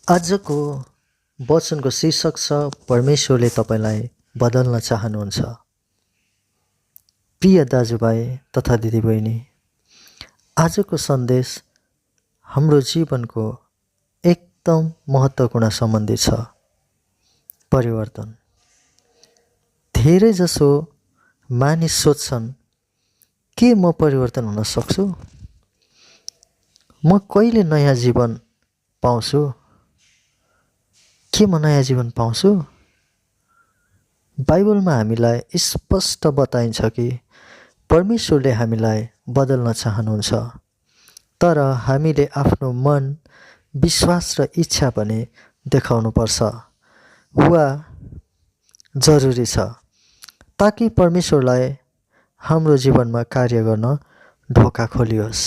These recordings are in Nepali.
आजको वचनको शीर्षक छ परमेश्वरले तपाईँलाई बदल्न चाहनुहुन्छ। प्रिय दाजुभाइ तथा दिदीबहिनी, आजको सन्देश हाम्रो जीवनको एकदम महत्त्वपूर्ण सम्बन्धी छ। परिवर्तन। धेरैजसो मानिस सोध्छन्, के म परिवर्तन हुन सक्छु? म कहिले नयाँ जीवन पाउँछु? के म नयाँ जीवन पाउँछु? बाइबलमा हामीलाई स्पष्ट बताइन्छ कि परमेश्वरले हामीलाई बदल्न चाहनुहुन्छ, तर हामीले आफ्नो मन, विश्वास र इच्छा पनि देखाउनुपर्छ वा जरुरी छ, ताकि परमेश्वरलाई हाम्रो जीवनमा कार्य गर्न ढोका खोलियोस्।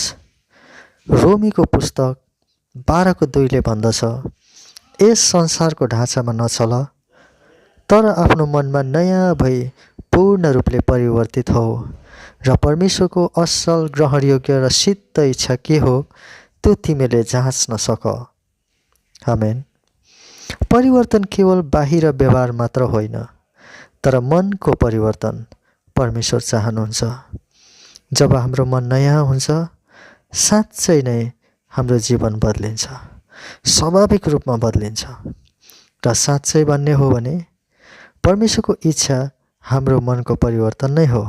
रोमीको पुस्तक 12:2 भन्दछ, यस संसारको ढाँचामा नचल, तर आफ्नो मनमा नयाँ भई पूर्ण रूपले परिवर्तित हो र परमेश्वरको असल, ग्रहणयोग्य र सिद्ध इच्छा के हो त्यो तिमीले जाँच्न सक। आमेन। परिवर्तन केवल बाहिर व्यवहार मात्र होइन, तर मनको परिवर्तन परमेश्वर चाहनुहुन्छ। जब हाम्रो मन नयाँ हुन्छ, साँच्चै नै हाम्रो जीवन बदलिन्छ, स्वाभाविक रूपमा बदलिन्छ। र साँच्चै भन्ने हो भने परमेश्वरको इच्छा हाम्रो मनको परिवर्तन नै हो।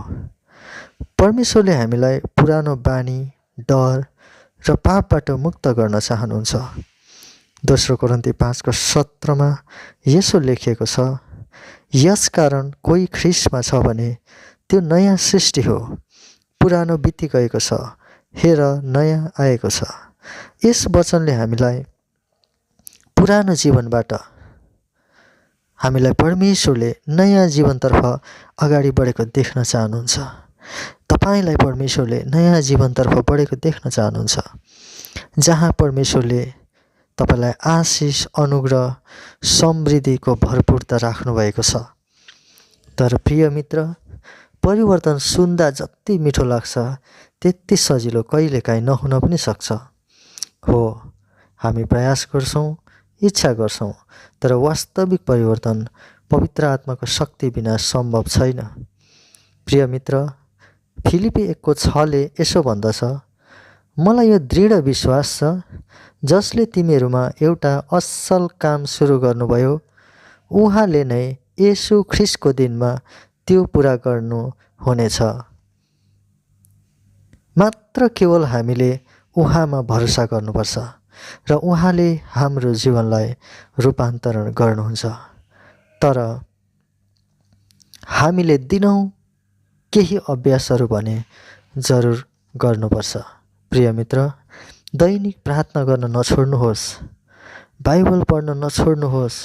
परमेश्वरले हामीलाई पुरानो बानी, डर र पापबाट मुक्त गर्न चाहनुहुन्छ। दोस्रो कोरिन्थी 5:17 यसो लेखिएको छ, यसकारण कोही ख्रीष्टमा छ भने त्यो नयाँ सृष्टि हो, पुरानो बितिगएको छ, हेर नयाँ आएको छ। यस वचनले हामीलाई पुरानो जीवनबाट हामीलाई परमेश्वरले नयाँ जीवनतर्फ अगाडि बढेको देख्न चाहनुहुन्छ। तपाईँलाई परमेश्वरले नयाँ जीवनतर्फ बढेको देख्न चाहनुहुन्छ, जहाँ परमेश्वरले तपाईँलाई आशिष, अनुग्रह, समृद्धिको भरपूरता राख्नुभएको छ। तर प्रिय मित्र, परिवर्तन सुन्दा जति मिठो लाग्छ त्यति सजिलो कहिलेकाहीँ नहुन पनि सक्छ। हो, हामी प्रयास गर्छौँ, इच्छा गर्छौँ, तर वास्तविक परिवर्तन पवित्र आत्माको शक्ति बिना सम्भव छैन। प्रिय मित्र, फिलिपी 1:6 यसो भन्दछ, मलाई यो दृढ विश्वास छ, जसले तिमीहरूमा एउटा असल काम सुरु गर्नुभयो, उहाँले नै येशू ख्रीष्टको दिनमा त्यो पुरा गर्नु हुनेछ। मात्र केवल हामीले उहाँमा भरोसा गर्नुपर्छ र उहाँले हाम्रो जीवनलाई रूपान्तरण गर्नुहुन्छ। तर हामीले दिनौँ केही अभ्यासहरू भने जरुर गर्नुपर्छ। प्रिय मित्र, दैनिक प्रार्थना गर्न नछोड्नुहोस्, बाइबल पढ्न नछोड्नुहोस्,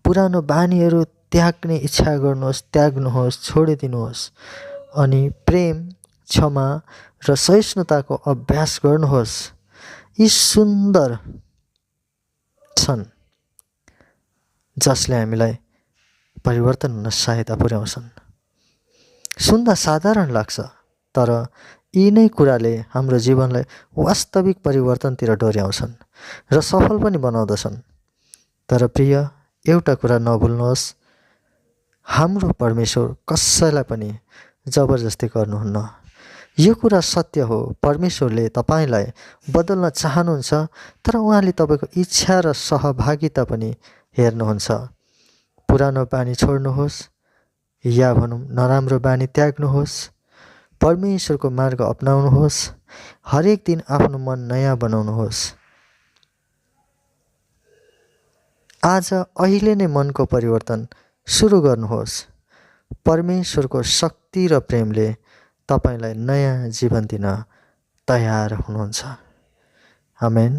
पुरानो बानीहरू त्याग्ने इच्छा गर्नुहोस्, त्याग्नुहोस्, छोडिदिनुहोस्, अनि प्रेम, क्षमा र सहिष्णुताको अभ्यास गर्नुहोस्। यी सुन्दर छन् जसले हामीलाई परिवर्तन हुन सहायता पुर्याउँछन्। सुन्दा साधारण लाग्छ, तर यी नै कुराले हाम्रो जीवनलाई वास्तविक परिवर्तनतिर डोर्याउँछन् र सफल पनि बनाउँदछन्। तर प्रिय, एउटा कुरा नभुल्नुहोस्, हाम्रो परमेश्वर कसैलाई पनि जबरजस्ती गर्नुहुन्न। यो कुरा सत्य हो, परमेश्वरले तपाईँलाई बदल्न चाहनुहुन्छ, तर उहाँले तपाईँको इच्छा र सहभागिता पनि हेर्नुहुन्छ। पुरानो बानी छोड्नुहोस्, या भनौँ नराम्रो बानी त्याग्नुहोस्, परमेश्वरको मार्ग अपनाउनुहोस्, हरेक दिन आफ्नो मन नयाँ बनाउनुहोस्। आज अहिले नै मनको परिवर्तन सुरु गर्नुहोस्। परमेश्वरको शक्ति र प्रेमले तपाईँलाई नयाँ जीवन दिन तयार हुनुहुन्छ। आमेन।